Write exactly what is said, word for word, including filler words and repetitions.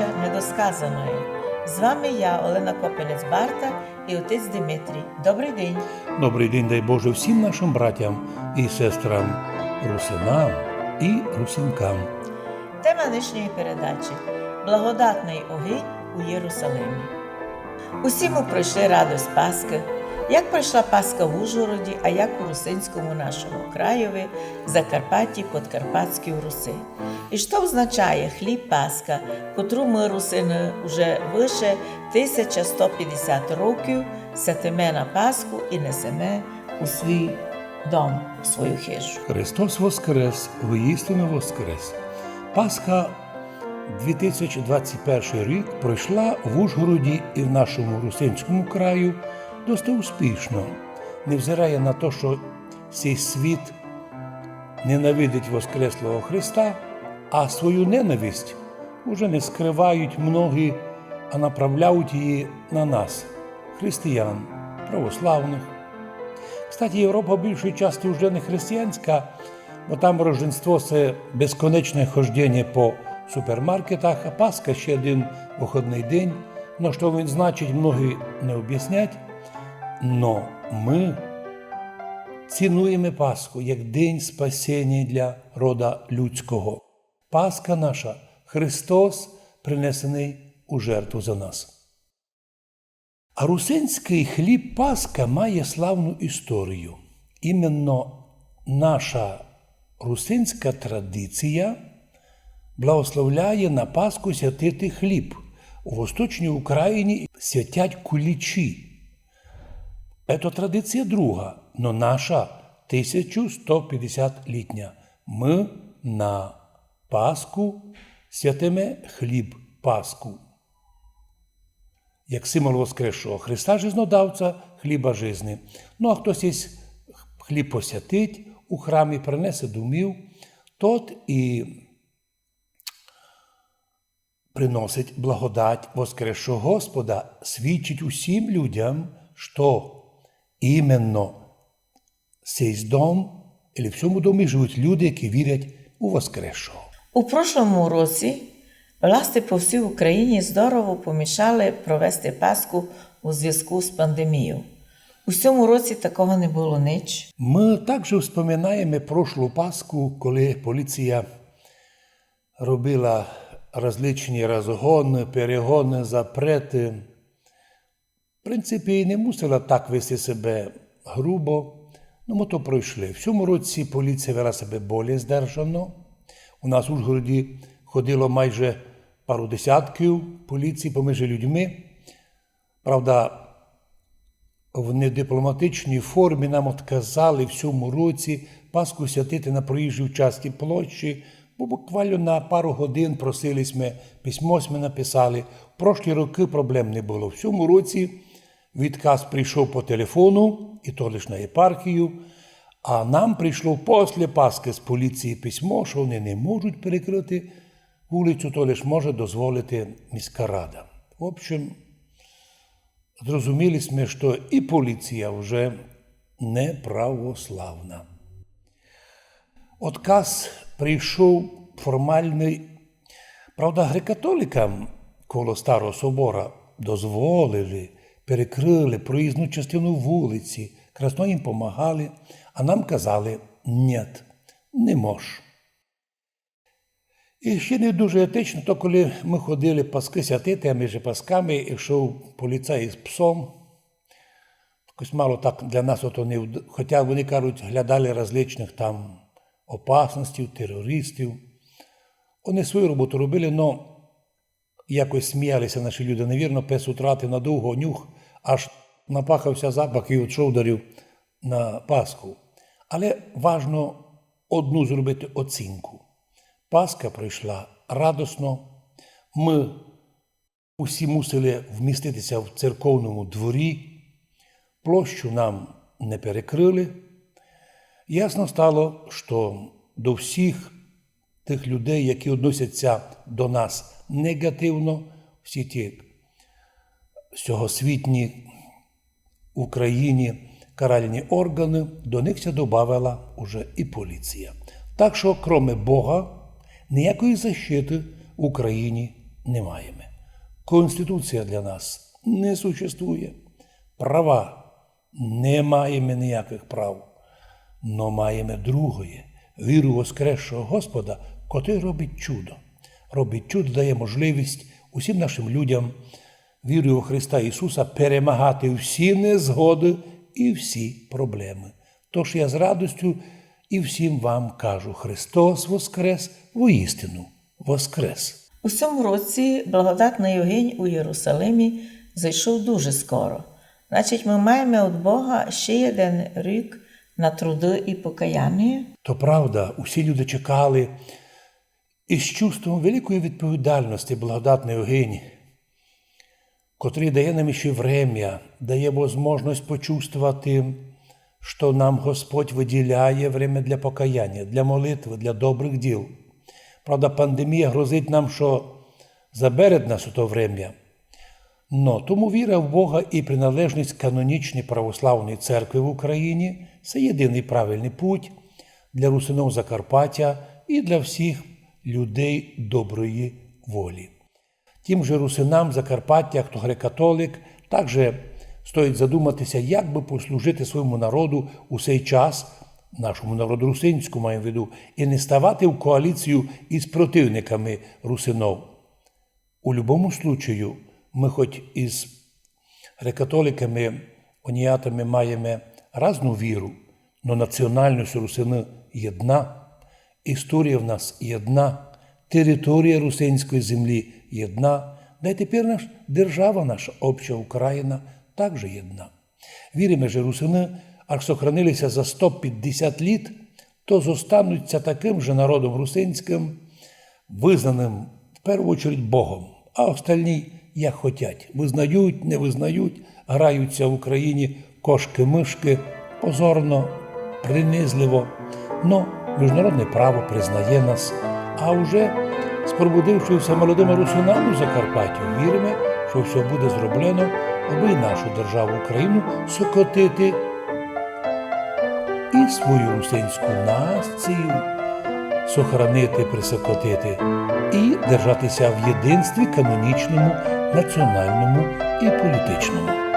Недосказаноє. З вами я, Олена Копинець-Барта, і отець Димитрій. Добрый день! Добрый день, дай Боже, всім нашым братям і сестрам, русинам і русинкам. Тема нынішньої передачі: Благодатный огинь у Єрусалимі. Усі мы пройшли радость Паскы. Як пройшла Паска в Ужгороді, а як у русинському нашому краєві, Закарпатті, Подкарпатській Руси? І што означає хліб Паска, котру мы, русины, уже выше тисяча сто пятдесят років святиме на Пасху і несеме у свій дом, у свою хижу? Христос воскрес, воістину воскрес! Пасха дві тисячі двадцять першый рік пройшла в Ужгороді і в нашому русинському краю досить успішно, невзирає на то, што сей світ ненавидить воскреслого Христа, а свою ненависть уже не скрывають многі, а направляють її на нас, християн, православных. Кстати, Європа в більшій части уже не християнська, бо там Рождество — се безконечне хожденя по супермаркетах, а Паска ще один выходный день. Но што він значить, многі не обяснять. Но мы цінуєме Пасху як день спасеня для рода людського. Паска наша — Христос, принесеный у жертву за нас. А русинськый хліб Паска має славну історію. Іменно наша русинська традиція благословляє на Пасху святити хліб. У Восточній Україні святять кулічі. Ето традиція друга, но наша тисяча сто пятдесят літня. Мы на Пасху святиме хліб Пасху як символ воскресшого Христа, жизнодавця хліба жизни. Ну, а хтось єсь хліб посвятить у храмі, принесе домів, тот і приносить благодать воскресшого Господа, свідчить усім людям, што іменно сей дом, или в сьому домі живуть люди, які вірять у воскресшого. У прошлому році власти по всій Україні здорово помішали провести Пасху у звязку з пандемією. У сьому році такого не было нич. Мы также вспоминаєме прошлу Пасху, коли поліція робила различні розгоны, перегоны, запреты. В принципі, і не мусила так вести себе грубо, но мы то пройшли. В сьому році поліція вела себе более здержано. У нас в Ужгороді ходило майже пару десятків поліції поміж людьми. Правда, в недипломатичній формі нам отказали в сьому році Пасху святити на проїжджій части площі, бо буквально на пару годин просили сьме, письмо сьме написали. В прошлі рокы проблем не было. В сьому році відказ прийшов по телефону, і то лиш на єпархію, а нам прийшло після Пасхи з поліції письмо, што они не можуть перекрыти вулицю, то лиш може дозволити міська рада. В общем, зрозуміли сьме, што і поліція вже не православна. Отказ прийшов формалный. Правда, греко-католикам коло Старого собора дозволили, перекрыли проїзну частину вулиці, красно їм помагали, а нам казали: «Нєт, не мож». І ще не дуже етично, то коли мы ходили Паскы святити, а між Пасками йшов поліцай із псом. Якось мало так для нас ото не вд-, хотя они, кажуть, глядали различных там опасностей, терористів. Они свою роботу робили, но якось сміяли ся наші люди. Навірно, пес утратив надовго нюх, аж напахав ся запах і отшов дарів на Пасху. Але важно одну зробити оцінку. Паска пройшла радосно. Мы усі мусили вмістити ся в церковному дворі. Площу нам не перекрыли. Ясно стало, што до всіх тых людей, які односять ся до нас негативно, всі ті сьогосвітні в Україні каральні органы, до них ся добавила уже і поліція. Так што, кроме Бога, ниякої защиты в Україні не маєме. Конституція для нас не существує. Права не маєме ниякых прав. Но маєме другоє. Віру воскресшого Господа, котрый робить чудо. Робить чудо, дає можливість усім нашым людям вірою во Христа Ісуса перемагати всі незгоды і всі проблемы. Тож я з радостю і всім вам кажу: Христос воскрес, воістину воскрес! У сьому році благодатный огинь у Єрусалимі зайшов дуже скоро. Значить, мы маєме од Бога ще єден рік на труды і покаяння. То правда, усі люди чекали із чувством великої відповідальності благодатный огинь, котрый дає нам іщи время, дає возможность почувствовати, што нам Господь выділяє время для покаяння, для молитвы, для добрых діл. Правда, пандемія грозить нам, што забере нас у то время. Но тому віра в Бога і приналежность канонічній православній церкви в Україні — се єдиный правильный путь для русинов Закарпаття і для всіх людей доброї волі. Тим же русинам Закарпаття, хто греко-католик, также стоїть задумати ся, як бы послужити свойому народу у сей час, нашому народу русинському, маю в виду, і не ставати в коаліцію із противниками русинов. У любому случаю, мы хоть із греко-католиками, уніатами маєме разну віру, но національность русины єдна, історія в нас єдна, територія русинської землі єдна, да й тепер наш, держава наша, обща Україна, также єдна. Віриме, же русины, аж сохранили ся за сто пятдесят літ, то зостануть ся такым же народом русинськым, визнаным в перву очередь Богом, а остальні як хотять. Визнають, не визнають, грають ся в Україні кошки-мишки, позорно, принизливо. Но міжнародне право признає нас, а вже з пробудившимися молодыми русинами у Закарпаттю віриме, што всьо буде зроблено, абы й нашу державу Україну сокотити і свою русинську націю сохранити, присокотити і держати ся в єдинстві канонічному, національному і політичному.